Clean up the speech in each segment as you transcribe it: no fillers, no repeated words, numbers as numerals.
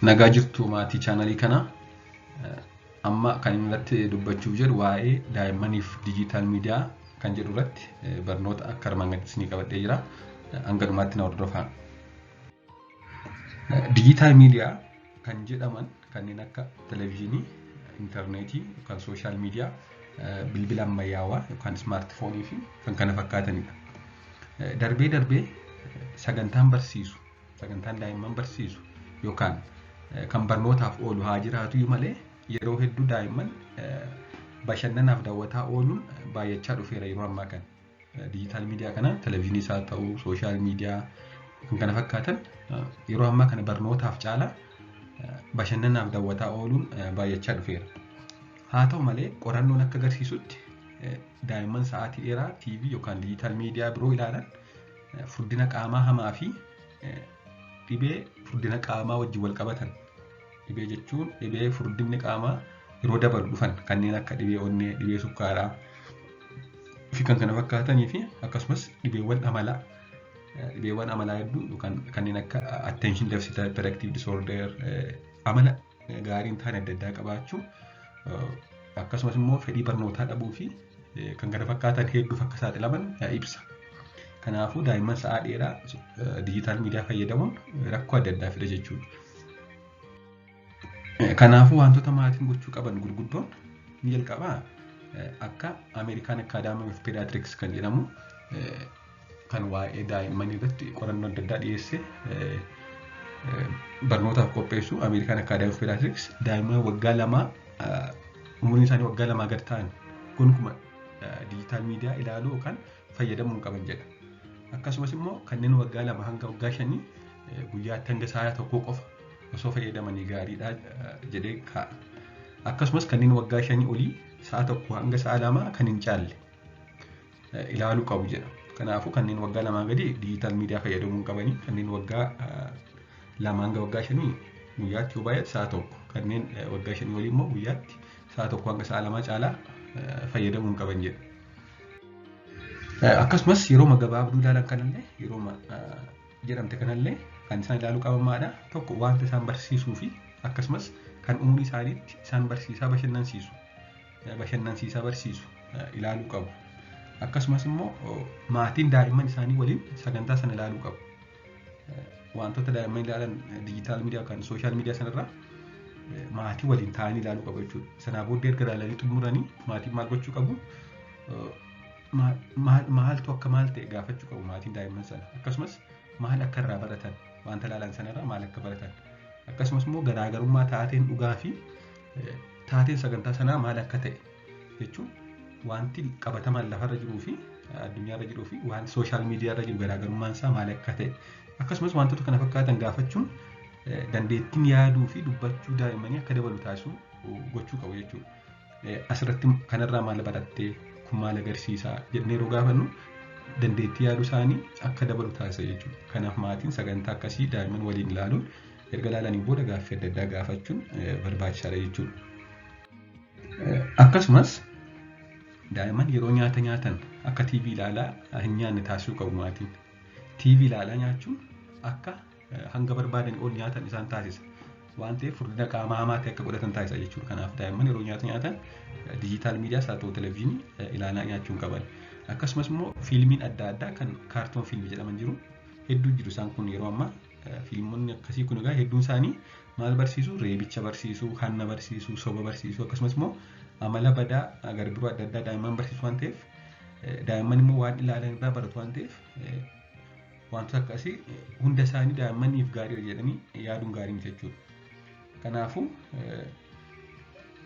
Nagaa jirtu maatii chaanalii kanaa. Amma kan inni irratti dubbachuuf jedhu waa'ee daa'immaniif digital media kan jedhu irratti barnoota akka armaan gaditti isinii qabadhee jira. Hanga dhumaatti na hordofaa. Digital media kan jedhaman kanneen akka televezyiinii, intarneetii yookaan social media, bilbila ammayyaawaa yookaan smartphone fi kan kana fakkaatanidha. Darbee darbee sagantaan barsiisu, sagantaan daa'imman barsiisu yookaan kan barnootaaf oolu haa jiraatu malee, yeroo hedduu daa'imman bashannanaaf daawwataa ooluun baay'achaa dhufeera yeroo ammaa kana. Digital media kana televezyiinii isaa ta'uu, social media kan kana fakkaatan yeroo ammaa kana barnootaaf caalaa bashannanaaf daawwataa ooluun baay'achaa dhufeera. Haa ta'u malee, qorannoon akka agarsiisutti daa'imman sa'aatii dheeraa TV yookaan digital media biroo ilaalan furdina qaamaa hamaa fi dhibee furdina qaamaa wajjin wal qabatan. Dhibee jechuun dhibee furdinni qaamaa yeroo dabalu dhufan kanneen akka dhibee onnee, dhibee sukkaaraa fi kan kana fakkaatanii fi akkasumas dhibeewwan amalaa hedduu yookaan kanneen akka attention deficit hyperactive disorder, amala gaarii hin taane adda addaa qabaachuu, akkasumas immoo fedhii barnootaa dhabuu fi kan kana fakkaatan hedduuf akka saaxilaman ibsa. Kanaafuu daa'imman sa'aa dheeraa digital media fayyadamuun rakkoo adda addaa fida jechuudha. Kanaafuu wantoota maatiin gochuu qaban gurguddoon ni jalqabaa akka American Academy of Pediatrics kan jedhamu, kan waa'ee daa'immanii irratti qorannoo adda addaa dhiyeesse, barnootaaf qopheessu, American Academy of Pediatrics, daa'imman waggaa 2, umuriin isaanii waggaa 2 gad ta'an gonkumaa digital media ilaaluu yookaan fayyadamuu hin qaban jedha. Akkasumas immoo kanneen waggaa 2 hanga waggaa 5 guyyaatti hanga sa'a 1 qofa osoo fayyadamanii gaariidha jedhee kaa'a. Akkasumas kanneen waggaa 5 olii sa'a 1 hanga sa'a 2 kan hin caalle ilaaluu qabu jedha. Kanaafuu kanneen waggaa 2 gadi digital media fayyadamuu hin qabanii, kanneen waggaa 2 hanga waggaa 5 guyyaatti yoo baay'ate sa'a 1, kanneen waggaa 5 olii immoo guyyaatti sa'a 1 hanga sa'a 2 caalaa fayyadamuu hin qaban jedha. Akkasumas yeroo gabaabduu ilaalan kanallee, yeroo jedhamte kanallee kan isaan ilaaluu qaban maadha? Tokko, wanta isaan barsiisuu fi akkasumas kan umurii isaaniitti isaan barsiisaa bashannansiisu, bashannansiisaa barsiisu ilaaluu qabu. Akkasumas immoo maatiin daa'imman isaanii waliin sagantaa sana ilaaluu qabu. Wantoota daa'imman ilaalan digital media yookaan social media sanarraa maatii waliin taa'anii ilaaluu qabu jechuudha. Sanaa booddee erga ilaalanii xumuranii maatiin maal gochuu qabu? Maaltu akka maal ta'e gaafachuu qabu maatiin daa'imman sana. Akkasumas maal akka irraa baratan, wanta ilaalan sanarraa maal akka baratan. Akkasumas immoo garaagarummaa taateen dhugaa fi taateen sagantaa sanaa maal akka ta'e, jechuun wanti qabatamaan lafarra jiruu fi addunyaarra jiruu fi waan social mediarra jiru garaagarummaan isaa maal akka ta'e, akkasumas wantoota kana fakkaatan gaafachuun dandeettiin yaaduu fi dubbachuu daa'immanii akka dabalu taasisuu gochuu qabu jechuudha. Asirratti kanarraa maal barattee, kun maal agarsiisaa jennee yeroo gaafannu dandeettii yaaduu isaanii akka dabalu taasisa jechuudha. Kanaaf maatiin sagantaa akkasii daa'imman waliin ilaaluun, erga ilaalanii booda gaaffii adda addaa gaafachuun barbaachisaadha jechuudha. Akkasumas daa'imman yeroo nyaata nyaatan akka TV ilaalaa hin nyaanne taasisuu qabu maatiin. TV ilaalaa nyaachuun akka hanga barbaadan ol nyaatan isaan taasisa. Waan ta'eef furdina qaamaa hamaa ta'e akka godhatan taasisa jechuudha. Kanaaf daa'imman yeroo nyaata nyaatan digital medias haa ta'u televezyiinii ilaalaa nyaachuu hin qaban. Akkasumas immoo fiilmiin adda addaa kan cartoon fiilmii jedhaman jiru hedduu jiru. Isaan kun yeroo ammaa fiilmonni akkasii kun egaa hedduun isaanii maal barsiisu? Reebicha barsiisu, hanna barsiisu, soba barsiisu, akkasumas immoo amala badaa garbiroo adda addaa daa'imman barsiisu waan ta'eef, daa'imman immoo waan ilaalan irraa baratu waan ta'eef, wantoota akkasii hunda isaanii daa'immaniif gaariidha jedhanii yaaduun gaarii miti jechuudha. Kanaafuu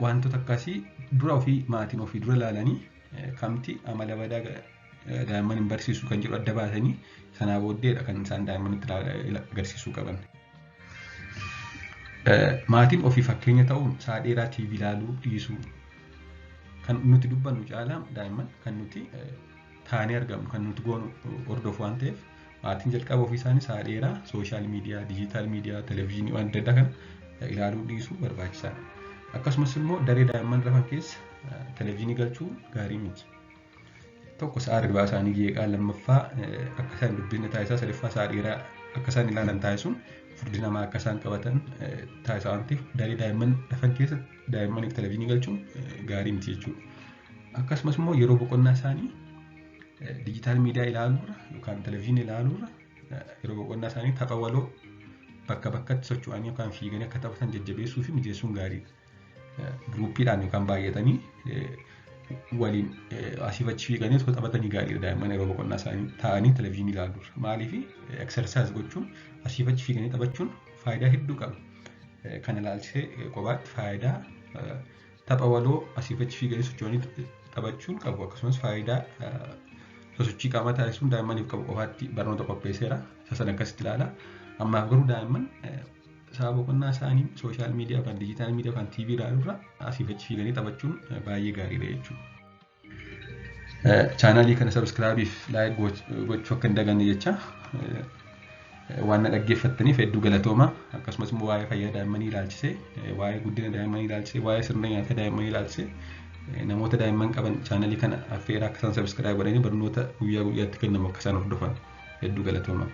wantoota akkasii dura ofii maatiin ofii dura ilaalanii kamti amala badaa daa'imman hin barsiisu kan jedhu adda baasanii sanaa booddeedha kan isaan daa'immanitti agarsiisuu qaban. Maatiin ofii fakkeenya ta'uun sa'a dheeraa TV ilaaluu dhiisuu, kan nuti dubbannu caalaa daa'imman kan nuti taanee argamnu, kan nuti goonu hordofu waan ta'eef, maatiin jalqaba ofii isaanii sa'a dheeraa social media, digital media, televezyiinii waan adda addaa kana ilaaluu dhiisuu barbaachisaadha. Akkasumas immoo daree daa'imman rafan keessa televezyiinii galchuu gaarii miti. Tokko, sa'a hirribaa isaanii jeeqaa; lammaffaa, akka isaan dubbisne taasisaa; sadaffaa, sa'a dheeraa akka isaan ilaalan taasisuun Furdina namaa akka isaan qabatan taasisa waan ta'eef daree daa'imman rafan keessa daa'immaniif televezyiinii galchuun gaarii miti jechuudha. Akkasumas immoo yeroo boqonnaa isaanii diijitaal miidiyaa ilaaluurra yookaan televezyiinii ilaaluurra yeroo boqonnaa isaanii tapha waloo bakka bakkatti socho'anii yookaan fiiganii akka taphatan jajjabeessuu fi mijeessuun gaariidha. Giruuppiidhaan yookaan baay'atanii waliin asiif achi fiiganii osoo taphatanii gaariidha daa'imman yeroo boqonnaa isaanii taa'anii televezyiinii ilaaluurra. Maaliif eksersaayis gochuun asiif achi fiiganii taphachuun faayidaa hedduu qaba. Kana ilaalchisee kophaatti faayidaa tapha waloo asiif achi fiiganii socho'anii taphachuun qabu akkasumas faayidaa sosochii qaamaa taasisuun daa'immaniif qabu qofaatti barnoota qopheesseera. Isa sana akkasitti ilaala. Ammaaf garuu daa'imman sa'a boqonnaa isaanii sooshaal miidiyaa yookaan diijitaal miidiyaa yookaan tiivii ilaaluurra asiif achi fiiganii taphachuun baay'ee gaariidha jechuudha. Chaanaalii kana sabskraayibiif laayik gochuu akka hin daganne jecha waan na dhaggeeffattaniif hedduu galatooma. Akkasumas immoo waa'ee fayyaa daa'immanii ilaalchisee, waa'ee guddina daa'immanii ilaalchisee, waa'ee sirna nyaata daa'immanii ilaalchisee namoota daa'imman qaban chaanalii kana affeeraa akka isaan sabskraayib godhanii barnoota guyyaa guyyaatti kennamu akka isaan hordofan hedduu galatooma.